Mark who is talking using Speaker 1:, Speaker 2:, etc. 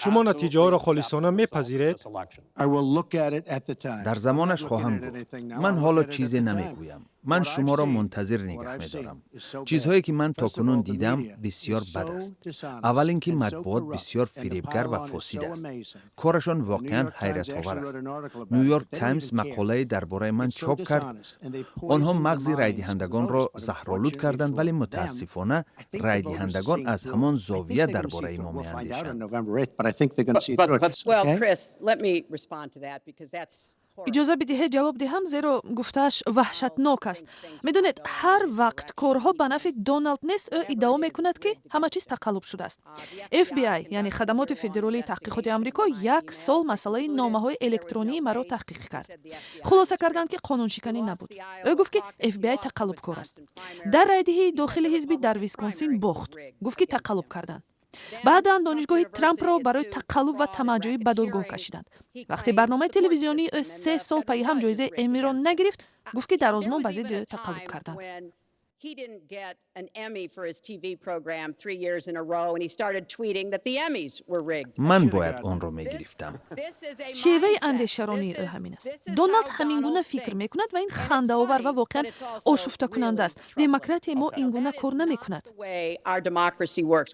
Speaker 1: Шумо натиҷаҳоро холисона мепазиред?
Speaker 2: Дар замонаш хоҳам гуфт. Ман ҳоло чизе намегӯям. Ман шуморо мунтазир нигаҳ медорам. Чизҳое, ки ман то кунун дидам, бисёр бад аст. Аввал ин ки матбуот бисёр фиребгар ва фосид аст. Корашон воқеан ҳайратовар аст. Ню-Йорк Таймс мақолае дар бораи ман чоп кард. Онҳо мағзи райдиҳандагонро заҳролуд карданд, вале мутаассифона, райдиҳандагон аз ҳамон зовия дар бораи мо меандешанд.
Speaker 3: Well, Chris, let me respond to that because that's
Speaker 4: Иҷоза бидиҳед, ҷавоб диҳам, зеро гуфтааш ваҳшатнок аст. Медонед, ҳар вақт корҳо ба нафъи Доналд нест, ӯ иддао мекунад, ки ҳама чиз тақаллуб шудааст. FBI, яъне Хадамоти федералии таҳқиқоти Амрико, як сол масъалаи номаҳои электронии маро таҳқиқ кард. Хулоса карданд, ки қонуншиканӣ набуд. Ӯ гуфт, ки FBI тақаллубкор аст. Дар райдиҳии дохили ҳизбӣ дар Висконсин бохт, гуфт, ки тақаллуб карданд. Баъдан донишгоҳи Трампро барои тақаллуб ва тамаъҷӯӣ ба додгоҳ кашиданд. Вақте барномаи телевизионии ӯ 3 сол пайи ҳам ҷоизаи Эммиро нагирифт, гуфт, ки дар озмун ба зидди ӯ тақаллуб карданд.
Speaker 3: He didn't get an Emmy for his TV program 3 years in a row, and he started tweeting that the Emmys were rigged.
Speaker 2: Ман бояд онро мегирифтам.
Speaker 4: Шеваи андешаронии ӯ ҳамин аст. Доналд ҳамин гуна фикр мекунад ва ин хандаовар ва воқеан ошуфтакунанда аст. Демократияи мо ин гуна кор намекунад.
Speaker 3: Way our democracy works.